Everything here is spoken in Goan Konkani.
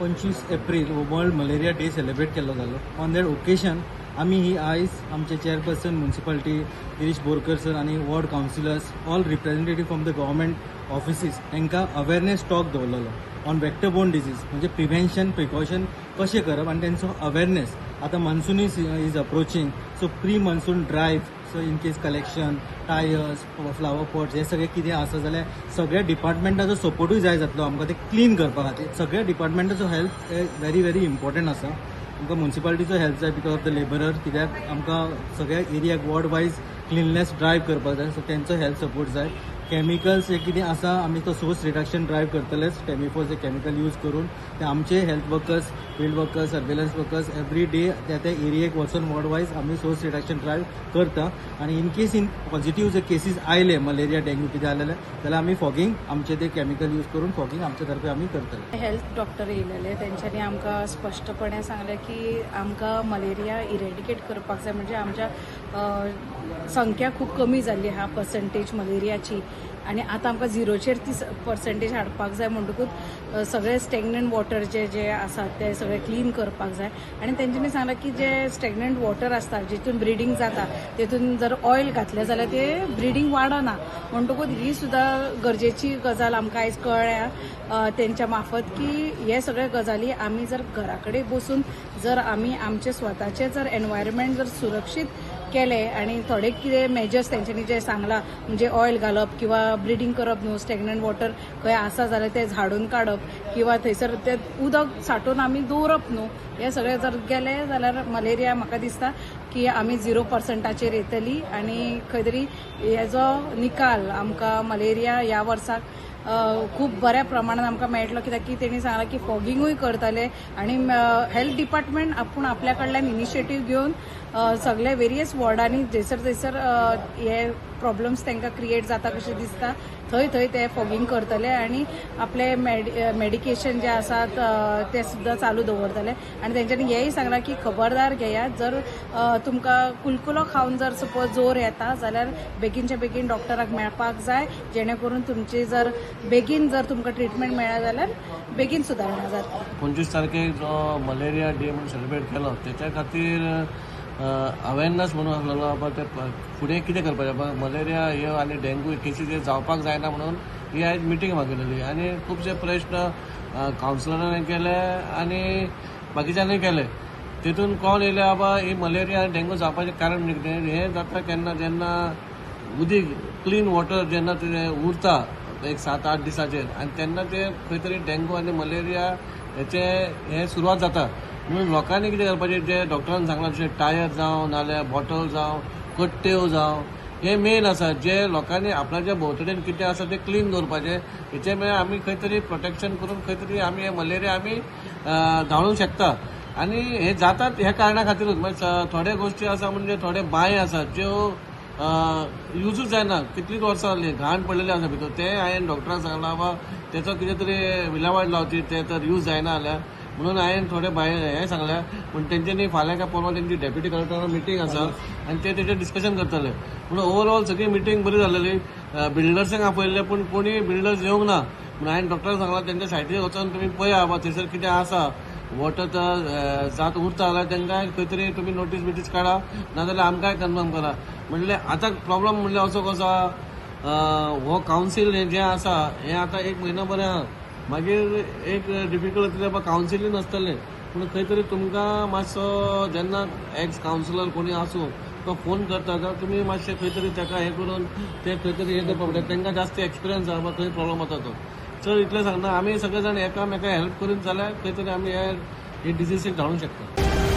25 एप्रील हो वर्ल्ड मलेरिया डे सेलिब्रेट केल्लो जालो. ऑन that occasion आमी ही आयज आमचे chairperson municipality Girish Borkar sir आनी ward councillors, all representative from the government offices हांकां अवेरनेस टॉक दवरलेलो ऑन वेक्टर बोर्न डिजीज, म्हणजे प्रिवेन्शन, प्रिकॉशन कशें करप आनी तेंचो अवेरनेस. आतां monsoon is approaching, so pre monsoon drive, so in case collection, tyres, flower pots हे सगळे कितें आसा जाल्यार सगळ्या डिपार्टमेंटाचो सपोर्टूय जाय जातलो आमकां ते क्लीन करपा खातीर. सगळ्या डिपार्टमेंटाचो हेल्प व्हेरी व्हेरी इम्पॉर्टंट आसा. आमकां म्युन्सिपालिटीचो हेल्प जाय because of the labourer, कित्याक आमकां सगळ्या एरियाक वॉर्ड वायज क्लिननेस ड्रायव करपाक जाय, सो तेंचो हेल्प सपोर्ट जाय. केमिकल्स हे कितें आसा, आमी तो सोर्स रिडक्शन ड्रायव करतलेच. टेमिफॉस हे केमिकल यूज करून ते आमचे health workers, field workers, surveillance workers every day त्या त्या एरियेक वचून वॉर्ड वायज आमी सोर्स रिडक्शन ड्रायव करता. आनी इन केस इन पॉझिटीव जर केसीस आयले, मलेरिया, डेंग्यू कितें आलेले जाल्यार आमी फॉगिंग आमचे ते केमिकल यूज करून फॉगिंग आमचे तर्फे आमी करतले. हेल्थ डॉक्टर येयलेले, तेंच्यांनी आमकां स्पश्टपणे सांगलें की आमकां मलेरिया इरेडिकेट करपाक जाय. म्हणजे आमच्या संख्या खूब कमी जाल्ली आहा पर्संटेज मलेरियाची आनी आतां आमकां झिरोचेर ती पर्संटेज हाडपाक जाय. म्हणटकूच सगळे स्टेगनंट वॉटर जे जे आसात ते सगळे क्लीन करपाक जाय. आनी तेंच्यांनी सांगलें की जे स्टेगनंट वॉटर आसता, जितून ब्रिडींग जाता, तेतून जर ऑयल घातलें जाल्यार ते ब्रिडींग वाडना. म्हणटकूच ही सुद्दां गरजेची गजाल आमकां आयज कळ्ळ्या तेंच्या मार्फत की हे सगळे गजाली आमी जर घरा कडेन बसून जर आमी आमचे स्वताचे जर एनवायरमेंट जर सुरक्षीत केले आनी थोडे कितें मेजर्स तेंच्यांनी जे सांगला, म्हणजे ऑयल घालप किंवा ब्रिडींग करप न्हू, स्टेगनंट वॉटर खंय आसा जाल्यार ते झाडून काडप किंवा थंयसर ते उदक सांठोवन आमी दवरप न्हू, हे सगळें जर गेलें जाल्यार मलेरिया म्हाका दिसता की आमी 0%चेर येतली. आनी खंय तरी हेजो निकाल आमकां मलेरिया ह्या वर्साक खूब बऱ्या प्रमाणान आमकां मेळटलो, कित्याक की तेणी सांगलां की फॉगिंगूय करतले आनी हेल्थ डिपार्टमेंट आपूण आपल्या कडल्यान इनिशिएटीव घेवन सगळे वेरियस वॉर्डांनी जैसर थंयसर हे प्रॉब्लम्स तांकां क्रिएट जाता कशें दिसता थंय थंय ते फॉगिंग करतले आनी आपले मेडिकेशन जे आसात ते सुद्दां चालू दवरतले. आनी तेंच्यांनी हेंय सांगलां की खबरदार घेयात, जर तुमकां कुलकुलो खावन जर सपोज जोर येता जाल्यार बेगीनच्या बेगीन डॉक्टराक मेळपाक जाय, जेणे करून तुमची जर बेगीन जर तुमकां ट्रिटमेंट मेळ्ळा जाल्यार बेगीन सुदारणा जाता. 25 तारखेक जो मलेरिया डे म्हणून सेलिब्रेट केलो तेच्या खातीर अवेरनस म्हणून आसलेलो बाबा ते फुडें कितें करपाचें, बाबा मलेरिया हे आनी डेंगू केसीस हे जावपाक जायना म्हणून ही आयज मिटींग मागयलेली. आनी खुबशे प्रश्न कावन्सिलरांनी केले आनी बाकीच्यांनी केले. तितून कोण येयले बाबा ही मलेरिया आनी डेंगू जावपाचें कारण म्हणजे कितें, हें जाता केन्ना जेन्ना उदीक क्लीन वॉटर जेन्ना तें उरता एक 7-8 दिसाचेर आनी तेन्ना ते खंय तरी डेंगू आनी मलेरिया हेचे हें सुरवात जाता. म्हणून लोकांनी कितें करपाचें, जे डॉक्टरान सांगलां जशें टायर जावं नाल्यार बॉटल जावं कट्ट्यो जावं, हे मेन आसा जे लोकांनी आपल्याच्या भोंवतणीन कितें आसा तें क्लीन दवरपाचें. हेचे म्हळ्यार आमी खंय तरी प्रोटेक्शन करून खंय तरी आमी हे मलेरिया आमी धांवडूंक शकता. आनी हे जातात ह्या कारणा खातीरूच. मागीर थोडे गोश्टी आसा म्हणजे थोडे बांय आसा ज्यो युजूच जायना, कितलींच वर्सां जालीं घाण पडलेली आसा भितर, ते हांवें डॉक्टराक सांगलां बाबा तेचो कितें तरी विलेवाट लावची, ते तर यूज जायना जाल्यार म्हणून हांवें थोडे बाय हें सांगल्या. पूण तेंच्यांनी फाल्यां काय परवां तेंची डेप्युटी कलेक्टरा मिटींग आसा आनी ते तेचेर डिस्कशन करतले. पूण ओवरऑल सगळी मिटींग बरी जालेली. बिल्डर्सांक आपयल्ले पूण कोणी बिल्डर्स येवंक ना. म्हणून हांवें डॉक्टराक सांगलां तेंच्या सायटीर वचोन तुमी पळया बाबा थंयसर कितें आसा, वॉटर तर जात उरता जाल्यार तांकां खंय तरी तुमी नोटीस बिटीस काडा, नाजाल्यार आमकांय कन्फर्म करा. म्हणल्यार आतां प्रॉब्लम म्हणल्यार असो कसो हो कावन्सील हें जें आसा हें आतां एक म्हयनो बरें आहा, मागीर एक डिफिकल्ट जातलें बाबा कावन्सिलूय नासतलें. पूण खंय तरी तुमकां मातसो जेन्ना एक्स कावन्सिलर कोणी आसूं तो फोन करता जाल्यार तुमी मातशें खंय तरी ताका हें करून ते खंय तरी हें करपाक पडटा. तांकां जास्त एक्सपिरियन्स आहा बाबा खंय प्रॉब्लम जाता तो. चड इतलें सांगना, आमी सगळे जाण एकामेकाक हेल्प करून जाल्यार खंय तरी आमी हे डिजीसीक धाडूंक शकता.